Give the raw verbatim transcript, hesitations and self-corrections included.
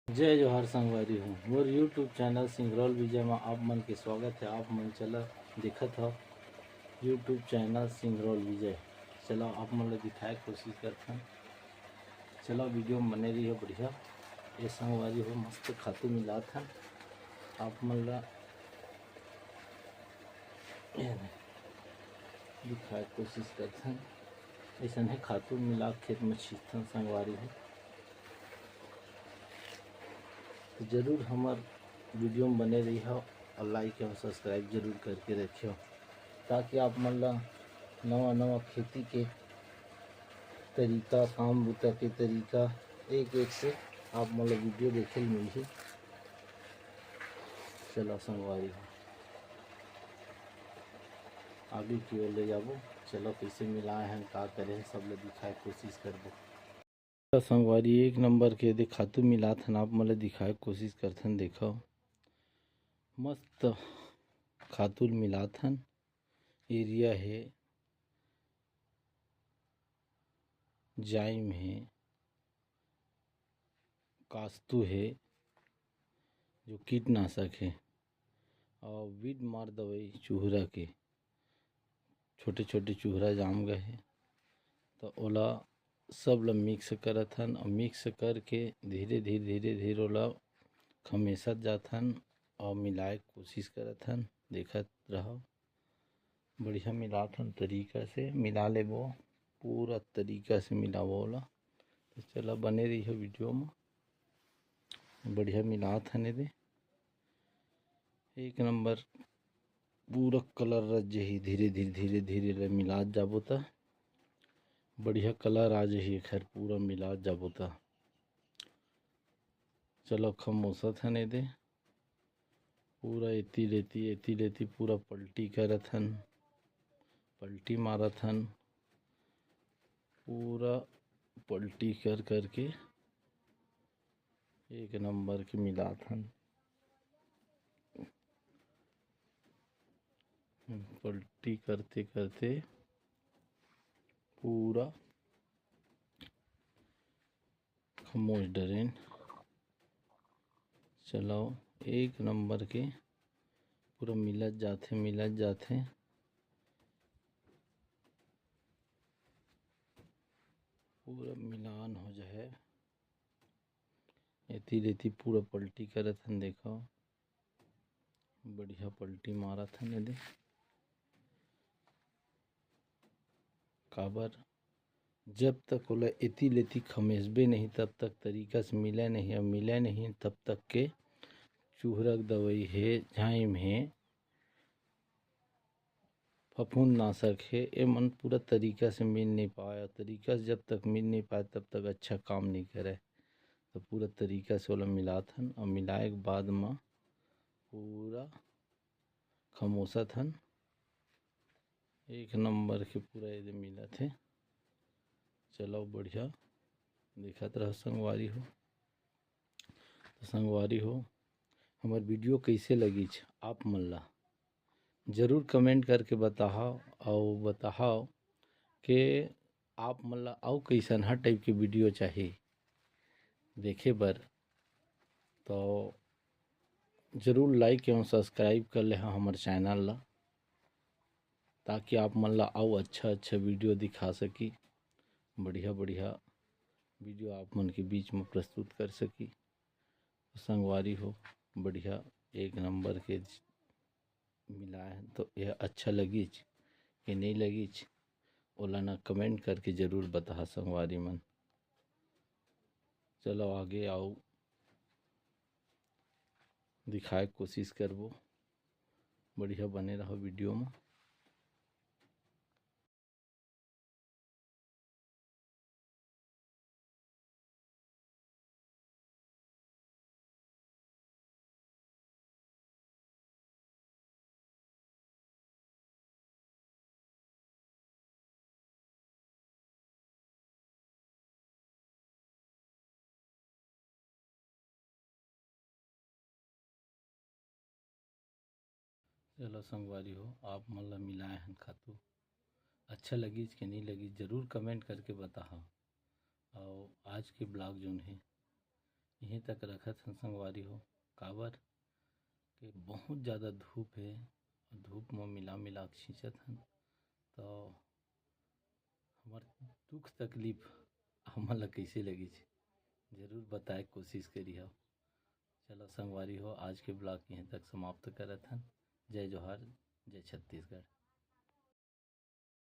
जय जोहार संगवारी हो, मोर YouTube चैनल सिंगरौल विजय म आप मन के स्वागत हे। आप मन चला देखत हव YouTube चैनल सिंगरौल विजय। चला आप मन ल दिखाए के कोशिश करथन। चला वीडियो म बने रहिए, बढ़िया। ये संगवारी हो, मस्त खातू मिलात हन। आप मन ल दिखाए के कोशिश करथन। अइसने खातू मिला के खेत म छींचथन संगवारी हो। तो जरूर हमर वीडियो म बने रहिहव और like एवं subscribe जरूर करके रखिहव, ताकि आप मन ला नवा नवा खेती के तरीका, काम बुता के तरीका एक एक से आप मन ला वीडियो देखे ल मिलही। चला संगवारी हो, आगे की ओर ले जाबो। चला कैसे मिलाए हन, का करे हन, सब ला दिखाए के कोशिश करबो। त संगवारी, एक नंबर के दे खातू मिलात हन, आप मन ल दिखाए के कोशिश करथन। देखव, मस्त खातू ल मिलात हन। यूरिया हे, जाइम हे, कास्तू हे, जो कीटनाशक हे, और वीड मार दवाई चूहरा के, छोटे छोटे चूहरा जाम गए हे, तो ओला सब ल मिक्स करत हन और मिक्स करके धीरे धीरे, धीरे धीरे ओला खमेसत जात हन और मिलाए के कोशिश करत हन। देखत रहव, बढ़िया मिलात हन तरीका से, मिला लेबो, पूरा तरीका से मिलाबो ओला। तो चला बने रहिहव वीडियो म, बढ़िया मिलात हन एदे। एक नंबर पूरा कलर रच जही, धीरे धीरे, धीरे धीरे ले मिलात जाबो त बढ़िया कलर आ जही एखर, पूरा मिलात जाबो त। चलो खमोसत हन एदे, पूरा एती लेती, एती लेती पूरा पलटी करत हन, पलटी मारत हन, पूरा पलटी कर करके एक नंबर के मिलात हन। पलटी करते करते पूरा खमोस डरेन। चलो, एक नंबर के पूरा मिलत जाथे, मिलत जाथे, पूरा मिलान हो जाए। एती लेती पूरा पलटी करत हन, देखो बढ़िया पलटी मारत हन एदे। काबर जब तक ओला एती लेती खमेसबे नहीं, तब तक तरीका से मिले नहीं, और मिले नहीं तब तक के चूहरा के दवाई हे, झाइम हे, फफूंदनाशक हे, एमन पूरा तरीका से मिल नहीं पाए। और तरीका से जब तक मिल नहीं पाए, तब तक अच्छा काम नहीं करे। तो पूरा तरीका से ओला मिलात हन, और मिलाए के बाद म पूरा खमोसत हन। एक नंबर के पूरा एदे मिलत हे। चलो बढ़िया, देखत रहो संगवारी हो। तो संगवारी हो, हमर वीडियो कैसे लगिच आप मन ला जरूर कमेंट करके बताहव, अउ बताहव के आप मन ला अउ कैसन हर टाइप के वीडियो चाही देखे बर। तो जरूर लाइक एवं सब्सक्राइब कर ले हमर चैनल ला, ताकि आप मन ला अउ अच्छा अच्छा वीडियो दिखा सकी, बढ़िया बढ़िया वीडियो आप मन के बीच में प्रस्तुत कर सकी। संगवारी हो, बढ़िया एक नंबर के मिलाए हन, तो यह अच्छा लगिच कि नहीं लगिच, ओला ना कमेंट करके जरूर बताहा संगवारी मन। चलो आगे आओ, दिखाए के कोशिश करबो, बढ़िया बने रहो वीडियो में। चलो संगवारी हो, आप मन ला मिलाए हन खातू, अच्छा लगिस कि नहीं लगिस, जरूर कमेंट करके बताहा। अउ आज के ब्लॉग जोन हे, इहीं तक रखत हन संगवारी हो, काबर के बहुत ज़्यादा धूप हे, धूप म मिला मिला के छींचत हन, तो हमर दुख तकलीफ हमन ला कइसे लगिस, जरूर बताए के कोशिश करिहव। चलो संगवारी हो, आज के vlog इहीं तक समाप्त करत हन। जय जोहार, जय छत्तीसगढ़।